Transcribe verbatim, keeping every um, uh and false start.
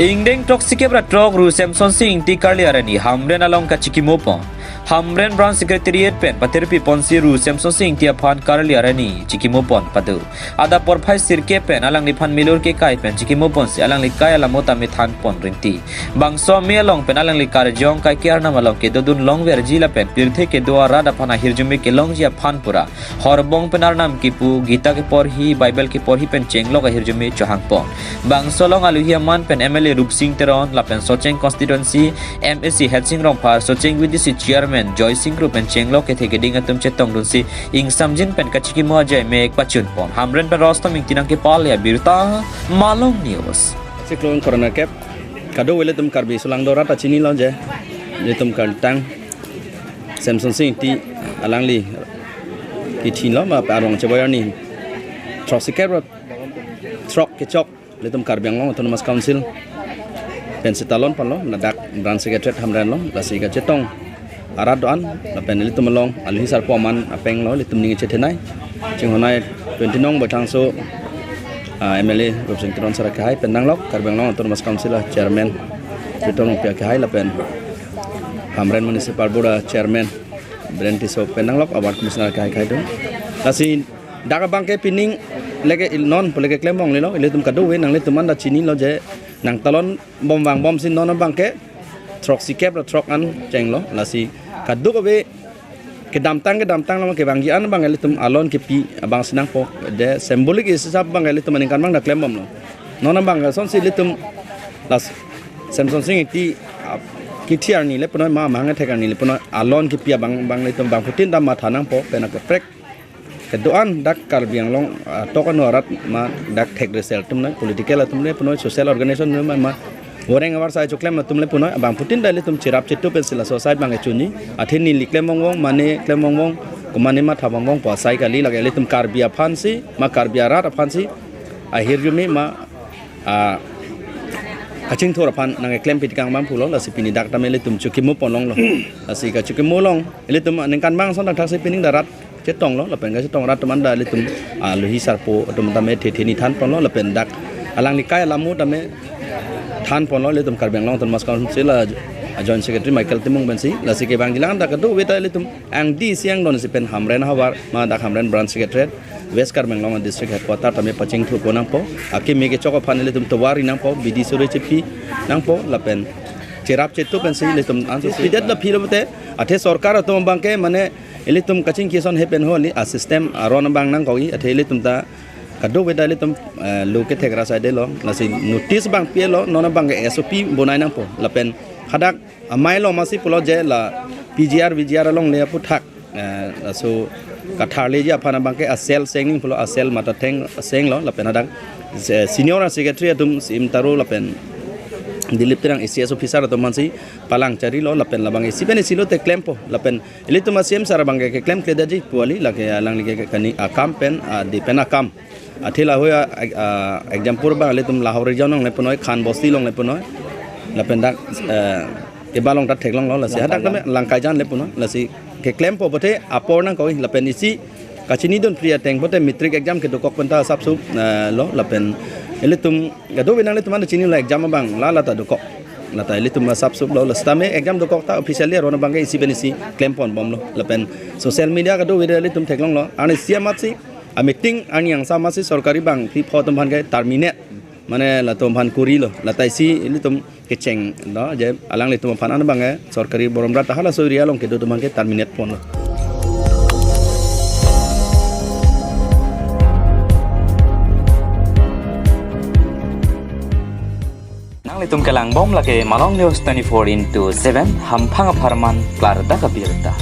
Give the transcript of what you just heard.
Ingdeng throksikep ra throk Ru Semsonsing Ingti Karli Arni Hamren along kachikimo pon. Hamren Branch Secretariat pen patirpi ponsi Ru Semsonsing Ingti aphan Karli Arni chikimo pon pado. Adap porphai sirkep pen alangliphan milur kekai pen chikimo ponsi alangli kai alamo tame than pon rinti. Bangso ame along pen alangli karjong kaike arnam along kedodun longverji lapen pirthe kedo arat aphan ahirjume kelongji aphan pura horbong pen arnam kipu, Gita keporhi, Bible keporhi pen chenglok ahirjume chohang pon. Bangso along aluhi aman pen M L A Rupsing Teron lapen Socheng constituency M A C Headsing Rongphar, Socheng V D C chairman Joysing Kro pen chenglok kethe keding atum chetongdunsi ingsamjin pen kachikimo ajai mek pachun pon. Hamren pen Rostom Ingti nangkepale abirta, Malong News. Cyclone Korona kep, kadokave ilitum Karbi sulang dorat ta chinilo je, ilitum kangtang Semsonsing Ingti alangli kithilo ma arong cheboyar ni throksikep ra throk kechok ilitum Karbi Anglong Autonomous Council pen sitalon palo, ladak Branch Secretariat Hamren along, lasi kachetong arat do-an, lapen ilitum along aluhi sarpo aman apeng lo ilitum ning chethenei. Chinghonei twenty nong Baithangso, ah, M L A Rupsing Teron sir akehai pen nanglok, Karbi Anglong Autonomous Council a chairman Triton Rongpi akehai lapen Hamren Municipal Board a chairman Biren Tisso pen nanglok, a ward commissioner akehai akehai do. Lasi dak abangke pining leke il non pu leke klem ong lilo, ilitum kadokave nanglitum anta chinilo je nangtalon bom vangbomsi non abangke throksikep ra throk an chenglo, lasi kadokave kedamtang kedamtang lo kevangji an abang ilitum alon kepi abang si nangpo, de symbolic hisab abang ilitum aningkan abang ta klembomlo. Non abang asonsi ilitum lasi Semsonsing Ingti, ah, kithi arni le punoi ma mahang thek arni le punoi alon kepi abang abang ilitum bangphutin ta matha nangpo, pen akaprek kedo-an dak Karbi Anglong, ah, tok ano arat ma dak thek resel atum nai, political atum le punoi, social organization atum ma, ma goreng avar sai choklem atum le punoi, bangphutin ta ilitum cherap chetu pensi laso asai abang kechunji, athe neli klem ong ong, mane klem ong ong, ko mane matha ong ong pu asai kali, lake ilitum Karbi aphansi, ma Karbi arat aphansi ahirjume ma, ah, kachingthur aphan nangkeklem pitikang abang pulo, lasi pini dak tame ilitum chikimo pon longlo. Lasi kachikimo along ilitum aningkan abang ason thakthaksi pining ta rat chetonglo, lapen kachetong arat atum anta ilitum, ah, aluhi sarpo atum tame thethe ni than ponlo, lapen dak alangli kai alamo tame than ponlo, ilitum Karbi Anglong Autonomous Council a, a Joint Secretary Michael Timung pensi, lasi kevangjilang anta kadokave ta ilitum angdeng isi angdon isi pen Hamren ahavar, ma dak Hamren Branch Secretariat, West Karbi Anglong District Headquarter tame pachingthur pon nangpo, akimi kechok aphan ilitum tovar ri nangpo, bidi suri chepi nangpo, lapen cherap chetu pensi ilitum ansi pidet la philo pute, athe sorkar atum abangke mane ilitum kachingki ason hepen holi a system aron abang nangkoi, athe ilitum ta kadokave ta ilitum, eh, lo kethek ra saidelo, lasi notice abang pilo, non abangke S O P bonai nangpo, lapen hadak amei lo masi pulo je la P G R, V G R along le aphuthak, eh, laso katharleji aphan abangke a cell seng ning pulo, a cell mata theng senglo, lapen hadak se-, senior secretary atum Sim Taro lapen Dilip Terang A C S officer atum mansi palang charilo, lapen labang isi pen isi lote klempo, lapen ilitum a C M sir abangke keklemkledetji pu kali, lake alangli ke kani akam pen, ah, di pen akam. Athe lahei a, a, example abang ilitum Lahori Jainong le punoi, Khan Bosti along le punoi, lapen dak, eh, keba along ta theklonglo, lasi hadak tame Langkaijan le punoi, lasi keklempo pute apor nangkoi, lapen isi kachinidun pri ateng pute matric exam kedokok pen ta asapso, eh, lo, lapen ilitum kadokave nanglitum anta chinilo exam abang la lata dokok, lata ilitum asapso lo, lasi tame exam dokok ta officially aron abangke isi pen isi klem ponbomlo, lapen social media kadokave ilitum theklonglo, arni isi amatsi a meeting arni angsa amatsi sorkari bangphli pho atum aphan ke terminate, mane latum aphan kurilo, lata isi ilitum kecheng do je alanglitum aphan an abangke sorkari borom rat halaso area along kedo atum aphan ke terminate ponlo. Nanglitum kelangbom lake Malong News twenty-four into seven, hamphang apharman klardak abirta.